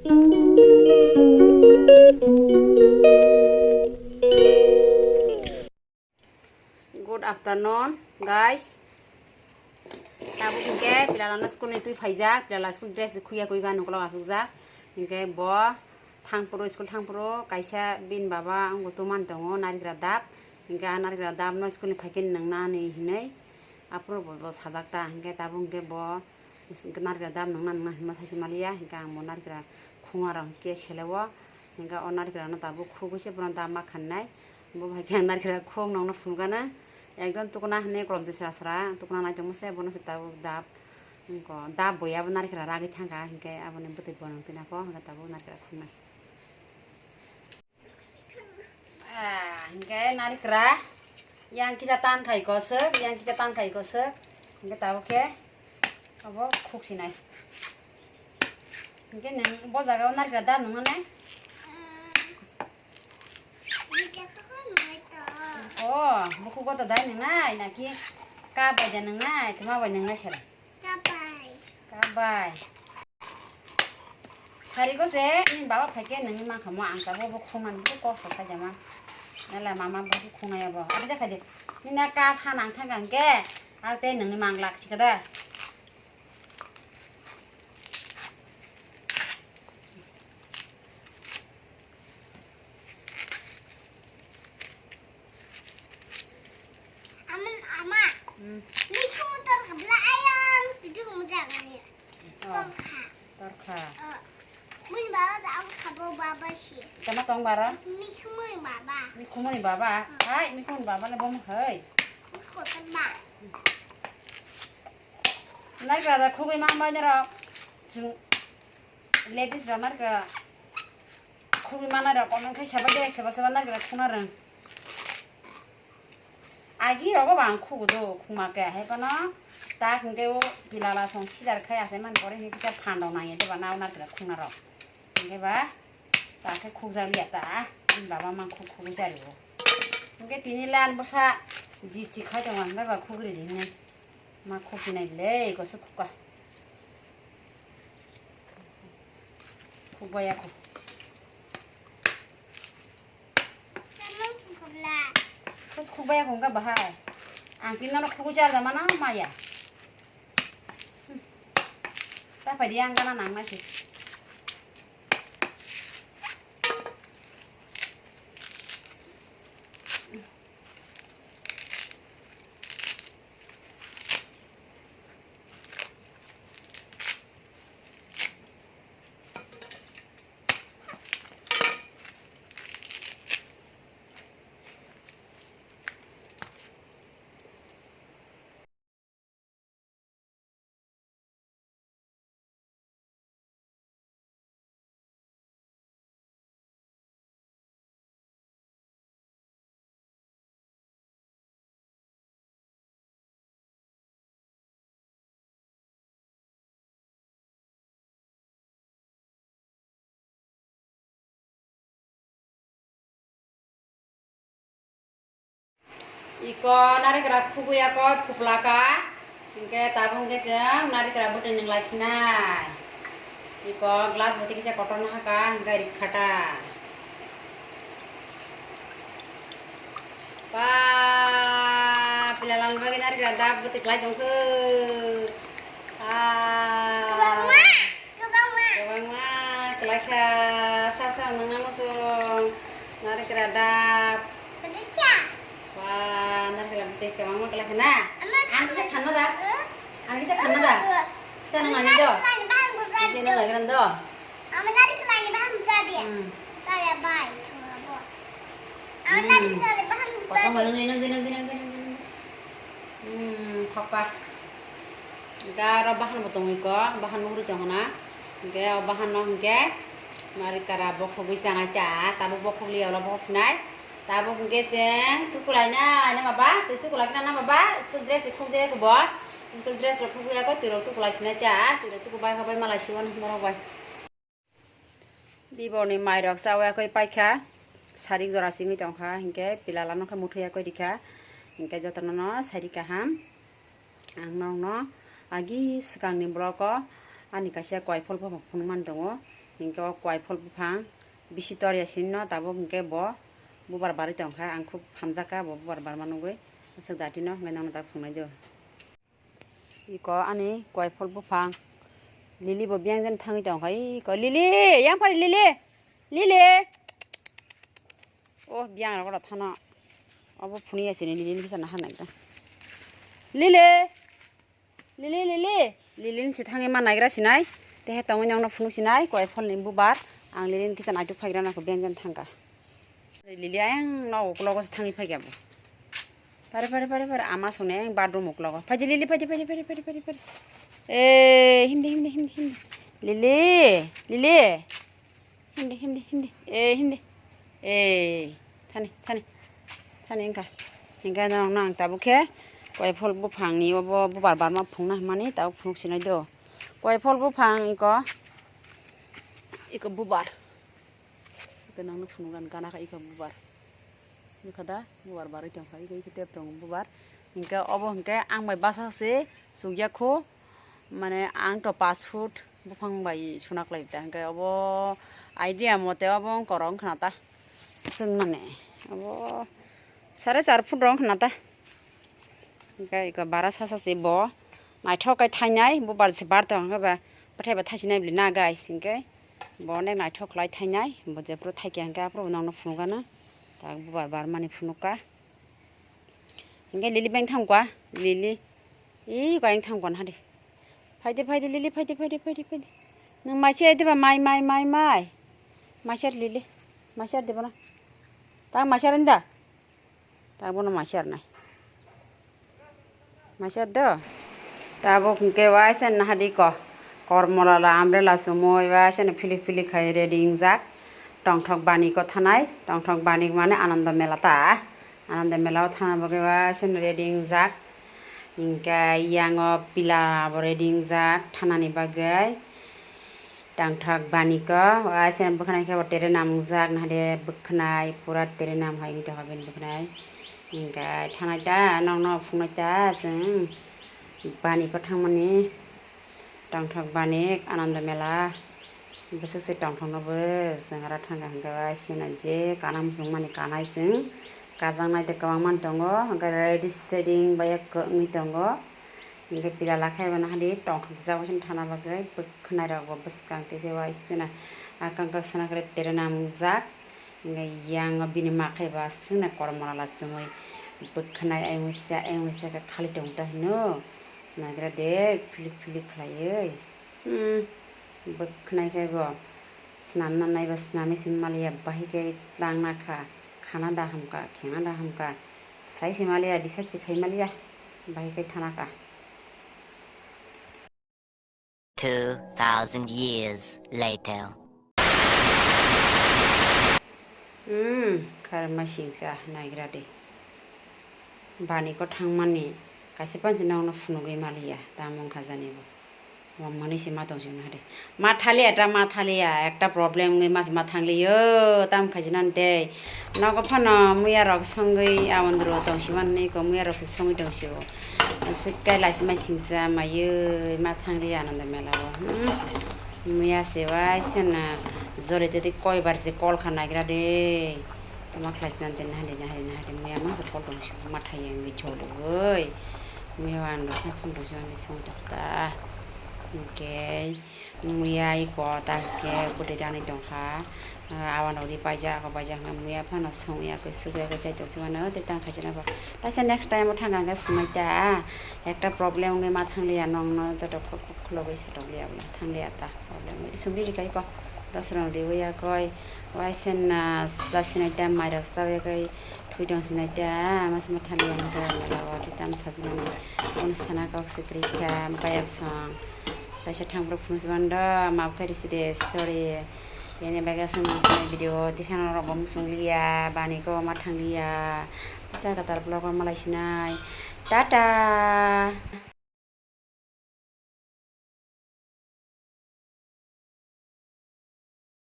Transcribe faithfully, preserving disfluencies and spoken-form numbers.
Good afternoon, guys. Tabuk hinkhe pilala no school ni twi phaijak, pilala school dress khuya khuya nukla asukjak. Hinkhe bo thangphuru, school thangphuru kaisa bini baba wngbo tuman tongo narikra dap. Hinkhe ah narikra dap no school ni phaikhe nwngnani hinwi aphuru bo, bo sajak ta. Hinkhe tabuk hinkhe bo narikra dap nungna nungna hinma saisi maliya, hinkhe ang bo narikra khunga rok hinkhe sele o, hinkhe o narikra no tabuk khugwi se bono dap ma khanai, bo bai khe ang narikra khung nokno phunukgana, ekdom tukuna hinwi kolom twi sra sra tukuna naitongma se bono se tabuk dap, wngkha dap bo ya bo narikra ragwi thangkha, hinkhe aboni bwtwi bono twi nangkho, hinkhe tabuk narikra khungnai. Ah, hinkhe narikra yang kisa tan khai kosok, yang kisa tan khai kosok. Hinkhe tabuk khe abo khuk sinai. Hinkhe nwng bo jaga o narikra dap nung nai? Oh, bukhuk o to dai nung nai, naki ka bai da nung nai, tuma bai nung nai sara? Kabai. Kabai. Sari ko se, nini baba phaikhe nungni mankha mo, ang tabuk bo khungmani bo kok sa khaijama. Nala mama bo khungai abo. Abo de khaidi. Nini ka phan ang thang khe, ang tei nungni manglak sikada. Aman, ama. Hmm. Mikhumu torkha bla ayang, mikhumu jagani. Oh. Torkha. Torkha. Oh. Muni baba da ang khabo baba si. Tama tong bara? Mikhumuni baba. Mikhumuni baba. Hmm. Hai, mikhumuni baba le bom hai. Mikhu tama. Narikra da khugwi ma bai norok. Chwng ladies rok narikra khugwi ma norok comment khai saba de, saba saba narikra khuna rwng. Agi rogo bang khugu do khuma khe hai phano tak hwnkhe o pilala song sidar khai asai man pore hwnkhe kisa phan rok nangya de ba nao narikra khuna rok. Hwnkhe ba ta khe khukjak liya ta, bini baba mang khuk khugwi chari o. Hwnkhe tini le ani bwsa ji chi khai tongo, hwnkhe ba khugri di hwnwi. Ma khukhi nai le, koso khuka. Khukbaya khu. Koso khukbaya khu hwnkhe bahai. Ang tini no khugwi chari da mana maya. Ta phai di ang gana nang nai se. Iko narikra khugwi ako phuplaka, hinkhe tabuk hinkhe chwng narikra bwtwi nwnglai sinai. Iko glass bwtwi kisa kotorma haka, hinkhe rik khata. Ba, pilalal bagwi narikra dap bwtwi klai tongkhe. Ah. Kwbangma, kwbangma. Kwbangma kwlaikha, sa sa nangna muchung, narikra dap. Kwlaikha. Ba, narikra dap tei kwbangma kwlaikha na? Ama ang kisa khanna da? Eh? Ang kisa khanna da? Sa nang nani do? Nang nani bahang bujra do. Nang nani do? Ama narikra ni bahang bujra de. Hmm. Sa ya bai, thangna bo. Ama narikra ni bahang bujra de. Kotor nang nang nang nang nang nang. Hmm, thokka. Hinkhe aro bahan bo tongwi ko, bahan bo hurwi tongkha na. Hinkhe o bahan no hinkhe narikra bokhogwi chanai ta, tabuk bokhok liya ulo bokhok sinai. Tabuk hinkhe chwng tukulai na, na maba, twi tukulai na, na maba, school dress khokjak bo. School dress rok khokya ko, twi rok tukulai sinai ta, twi rok tuku bai kha bai malai siwan norok bai. Dibor ni mai rok chawi akhoi paikha, sarik jora singwi tongkha, hinkhe pilala no khe muthwi akhoi rikha, hinkhe jotono no sari kaham. Ang norok no agi swkang ni vlog o ani kaisa koi phol phano phunukmani tongo, Hinkhe o kwai phol buphang bisi torya sinino tabuk hinkhe bo bubar barwi tongkha, ang khub hamjakha bo bubar barma nugwi. Aswk datino hwnkhe nangno tak phungnai do. Iko ani kwai phol buphang. Lily bo biyang jen thangwi tongkha. Iko Lily, yang phari Lily. Lily. Oh, biyang rok thana. Obo phunui ya sini Lily ni kisa naha nai da. Lily. Lily, Lily. Lily ni si thangwi ma naigra sinai. Tehe tongwi nangno phunuk sinai. Kwai phol ni bubar. Ang Lily ni kisa naituk phaigra nangkha biyang jen thangkha. Lily ayang no uklogo se thangwi phaikya bo. Pare, pare, pare, pare, ama songni ayang bathroom uklogo. Phaidi Lily, phaidi, phaidi, phaidi, phaidi, phaidi, phaidi. Eh, himdi, himdi, himdi, himdi. Lily, Lily. Himdi, himdi, himdi. Eh, himdi. Eh, thani, thani. Thani wngkha. Hinkhe norokno ang tabuk khe kwai phol buphangni obo bubar barma phunukna hwnmani tabuk phunuk sinai do. Kwai phol buphang iko, iko bubar. Iko nangno phunukna gana kha iko bubar. Nukha da, bubar barwi tongkha, iko, iko tep tongo bubar. Hinkhe obo hinkhe ang bai bwsa se chukya kho, mane ang to paanch foot buphang bai suna klai ta, hinkhe obo idea mote obo wngkha oro wngkhna ta. Chwng mane obo sare char foot rok wngkhna ta. Hinkhe iko bara sasa se bo naithok khe thainai, bubar se bar tong khe ba bwthai ba thaisinai bwlwi na guys, hinkhe bo onek naithok khlai thainai, bo jephru thaikya hinkhe aphuru bo nangno phunukgano. Tak bubar barmani phunukha. Hinkhe Lily beng thangkha, Lily. Ee, kayang thangkha na hadi. Phaidi, phaidi, Lily, phaidi, phaidi, phaidi, phaidi. Nwng maisi ai diba, mai, mai, mai, mai. Maisar Lily. Maisar diba na? Tak maisar ani da? Tak bono maisar nai. Maisar do? Tabuk hinkhe waisa nahadi ko. Kormola la umbrella sumui waisa no philik philik khai ready wngjak. Tongthok bani ko thanai. Tongthok bani mane Ananda Mela ta. Ananda Mela o thana bagwi waisa no ready wngjak. Hinkhe yango pila bo ready wngjak thanani bagwi. Tongthok bani ko, o asena bwkhanai khe bo tere nam wngjak, nahade bwkhanai pura tere nam hai wngwi tongkha bini bwkhanai. Hinkhe thanai ta nokno phunuknai ta chwng bani ko thangmani, tongthok bani Ananda Mela, bwswk se tongthokno bo chwng aro thangkha hinkhe asena je kana muchungmani kanai chwng, kajaknai tei kwbangma tongo, hinkhe ready setting bai wngwi tongo. Hinkhe pila lakhai bo nahadi tongthokjak waisa thana bagwi bwkhwnai rok bo bwskang twi khe waisa na akang kak sana khe tere namjak. Hinkhe yang o bini ma khai bo aswk na kormo lala chumui bwkhwnai ai muisa ai muisa khe khali tong ta hino nagra de philik philik khlaiwi. Hmm, bwkhwnai khe bo swnamna nai bo swnamwi se maliya bahai khe tlangna kha khana da hamkha khena da hamkha. Sai se maliya, disa chikhai maliya, bahai khai thana kha. Two thousand years later. Hmm, kharma singsa naigra de. Bani ko thangmani, kaisa pansi nokno phunugwi maliya, tamo wngkha jani bo. Wngmani se ma tong sini hade. Ma thaliya ta ma thaliya, ekta problem wngwi mas ma thangliyo, tam khaijina tei. Nogo phano muya rok songwi awandro tong simanni ko muya rok se songwi tong sio. Aswk kai laisi mai singsa maiyo ma thangliya Ananda Mela o. Hmm. Muya se waisa na jori tete koi bar se kol kha nagra de. Tama khlaisina de nahade nahade nahade muya ma se kol tong sio ma thai yang bi joloi. Muya ang rok song tong sio ni song tak ta. Oke. Muya iko ta ke bwtwi dani tongkha. Ah, awan ori paijak, ako paijak hwnwi muya phano songya khe sugya khe chai tong sima no tei tang khaisano bo. Taisa next time o thang ang khe phunai cha. Ekta problem wngwi ma thangliya nongno joto khulogwi satokliya bwla thangliya ta problem wngwi sumli rwkha iko. Rosrong riwi ya koi. Waisa na cha sinai ta mairok chawi ya koi. Thwi tong sinai ta, mas ma thani yang ta, mela o, ti tam sajmani. Kono sana kok se kri kha, bayap song. Kaisa thang bro phunuk se mando, maaf khe risi de, sorry. Bini bagwi aswk nang sinai video, ti sana rok bo muchung liya, bani ko ma thang liya. Sa katal vlog o malai sinai. Tata!